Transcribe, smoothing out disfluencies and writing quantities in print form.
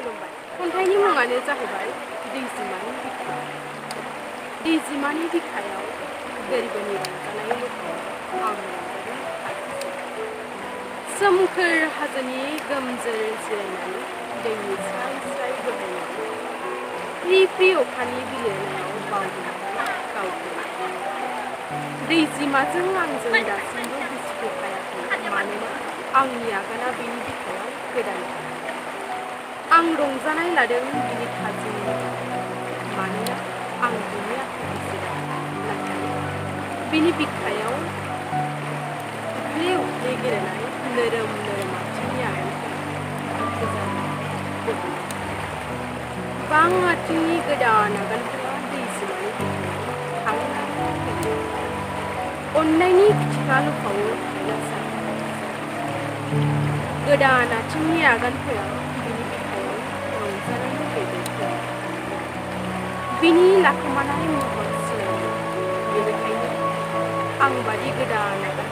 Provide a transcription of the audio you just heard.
खुलुमबाय खन्थाइनि मुङानो जाहैबाय दैजिमानि बिखा। दैजिमानि बिखायाव गोरबोनि रंजानाय लुबैनाय आं रंजानो हायासै। सोमखोर हाजोनि गोमजोर जिरायनानै दैनि स्राय स्राय बोहैनाय फ्रि फ्रि अखानि बिलिरनायाव बावदोंमोन गावखौनो। दैजिमाजों आंजों दासिमबो बुजिफेरखायाखै मानोना आंनि आगाना बिनि बिखायाव गोदान। आं रंजानाय लादों बिनि थाजिम मानोना आं बिनि आखाइखौसो नाथाय बिनि बिखायाव उफ्ले उफ्ले गेलेनाय नोरोम नोरोम आथिंनि आगानफोरा गोजान बां आथिंनि गोदान आगानफोरा दैजिमानि बिखायाव थांनानै फैयो। अननायनि खिथिखा लुफावो हायनासा गोदान आथिंनि आगानफोरा बिनि बिखायाव रंजानायनि बेगरफोर बिनि लाखोमानाय महर सिनायो। बेनिखायनो आं बादि गोदान आगान